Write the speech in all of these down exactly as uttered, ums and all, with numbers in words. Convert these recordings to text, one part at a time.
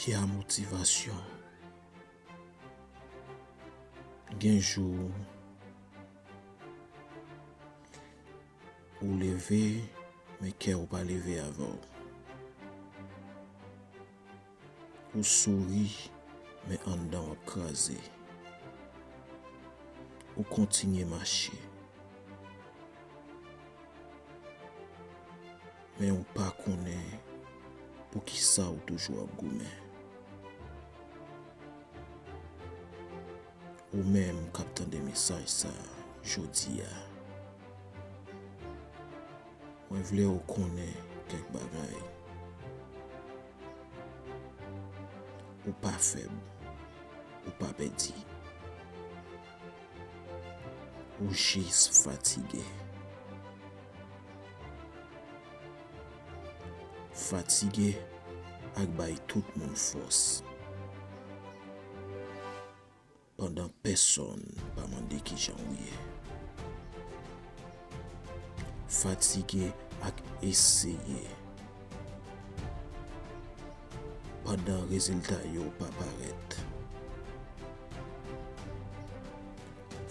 Ki a motivasyon? Gen jou ou leve, men kè w pa leve avè w. Ou souri, men anndan w ap kraze. Ou kontinye mache. Men ou pa konnen poukisa w toujou ap goumen. Ou menm k ap tande mesaj sa a jodi a, mwen vle w konnen kèk bagay. Ou pa fèb, ou pa pèdi. Ou jis fatige. Fatige ak bay tout moun fòs, pandan pèsonn pa mande kijan w ye. Fatige ak eseye, pandan rezilta yo pa parèt.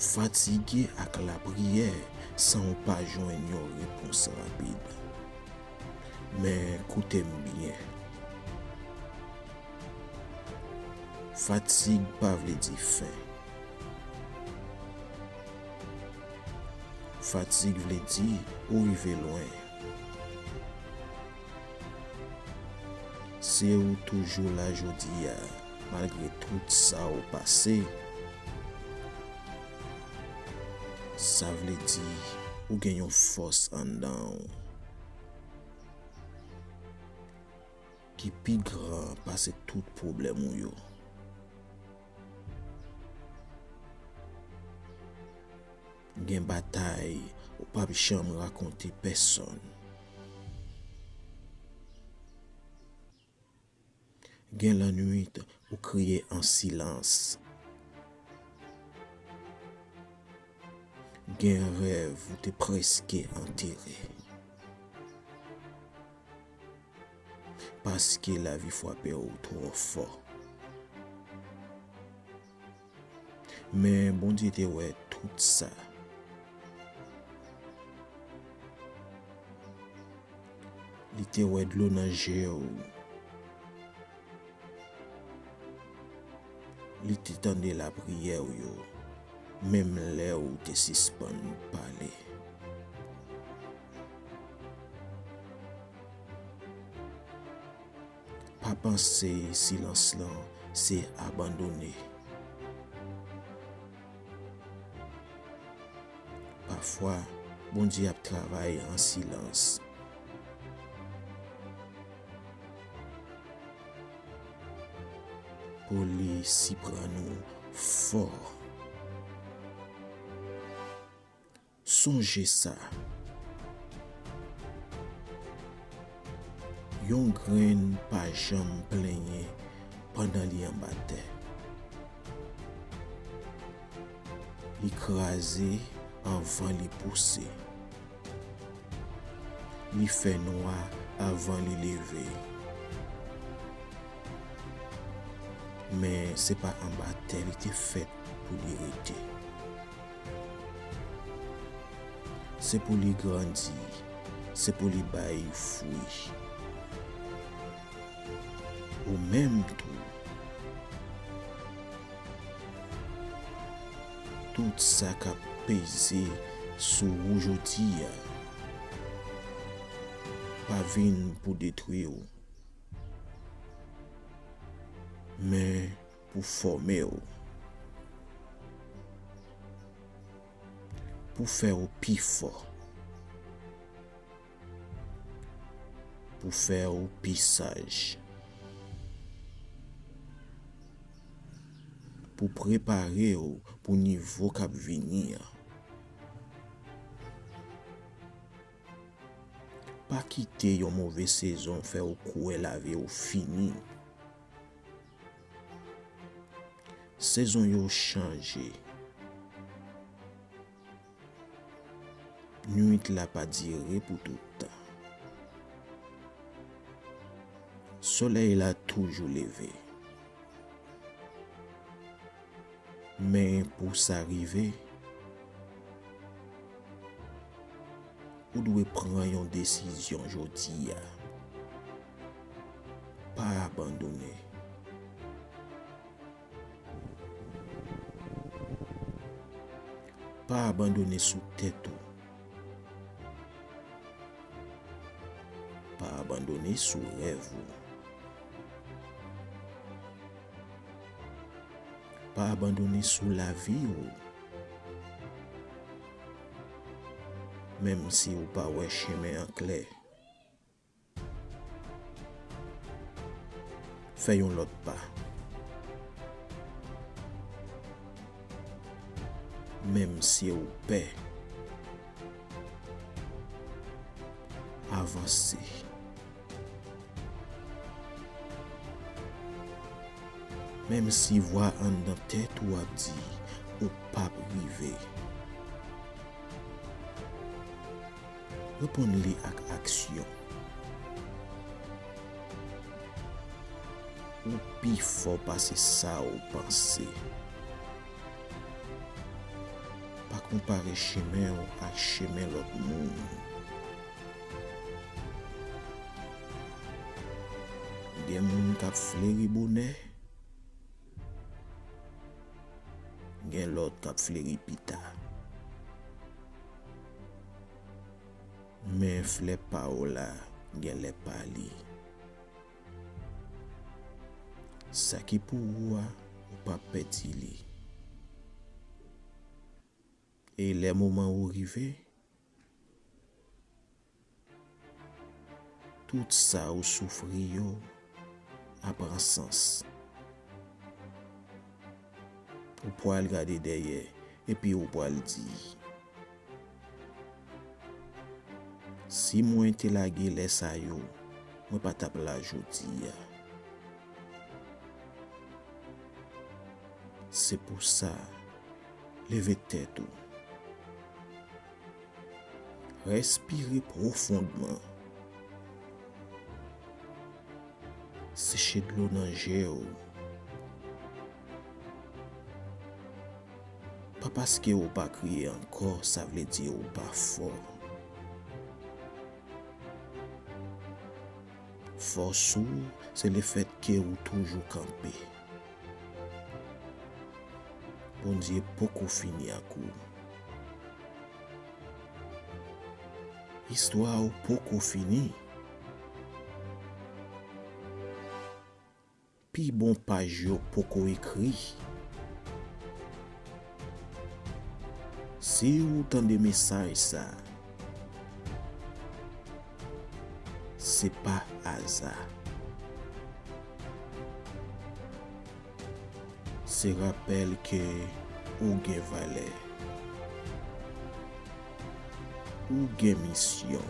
Fatige ak lapriyè san w pa jwenn yon repons rapid. Men koute m byen. Fatig pa vle di fen. Fatig vle di ou rive lwen. Si w toujou la jodi a, malgre tout sa w pase, sa vle di ou gen yon fòs anndan w ki pi gran pase tout pwoblèm ou yo. Gen batay ou p ap janm rakonte pèsonn. Gen lannwit ou kriye an silans. Gen rèv ou te prèske antere. Paske lavi frape w twò fò. Men Bondye te wè tout sa. Li te wè dlo nan je w. Li te tande lapriyè w yo, menm lè w te sispann pale. Pa panse silans lan se abandone. Pafwa, Bondye ap travay an silans pou li siprann ou fò. Sonje sa, yon grenn pa janm plenyen pandan li anba tè. Li kraze anvan li pouse. Li fè nwa avan li leve. Men se pa anba tè li te fèt pou li rete. Se pou li grandi, se pou li bay fwi. Ou menm tou. Tout sa k ap peze sou ou jodi a pa vin pou detwi w, men pou fòme w, pou fè w pi fò, pou fè w pi saj, pou prepare w pou nivo k ap vini an. Pa kite yon move sezon fè w kwè lavi w fini. Sezon yo chanje. Nwit la pa dire pou tout tan. Solèy la toujou leve. Men pou sa rive, ou dwe pran yon desizyon jodi a. Pa abandone. Pa abandone sou tèt ou. Pa abandone sou rèv ou. Pa abandone sou lavi ou. Menm si ou pa wè chemen an klè, fè yon lòt pa. Menm si ou pè, avanse. Menm si vwa anndan tèt ou ap di ou p ap rive, reponn li ak aksyon. Ou pi fò pase sa ou panse. Pa konpare chemen w ak chemen lòt moun. Gen moun k ap fleri bonè, gen lòt k ap fleri pita. Men flè pa w la gen lè pa li. Sa ki pou ou a, ou p ap pèdi li. E lè moman ou rive, tout sa ou soufri yo ap pran sans. Ou pral gade dèyè, epi ou pral di, "Si mwen te lage lè sa yo, mwen pa t ap la jodi a." Se pou sa, leve tèt ou. Respire pwofondman. Seche dlo nan je w. Pa paske ou pa kriye ankò, sa vle di ou pa fò. Fòs ou, se lefètke ou toujou kanpe. Bondye poko fini ak ou. Istwa ou poko fini. Pi bon paj yo poko ekri. Si ou tande mesaj sa, se pa aza. Se rapèl ke ou gen valè. Ou gen misyon.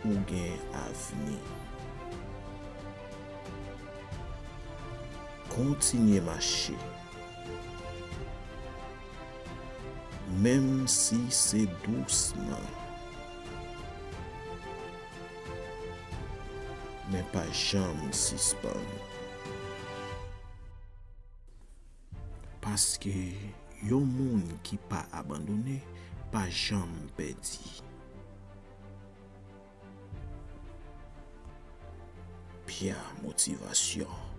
Ou gen avni. Kontinye mache. Menm si se dousman. Men pa janm sispann. Paske yon moun ki pa abandone pa janm pèdi. Pya motivasyon.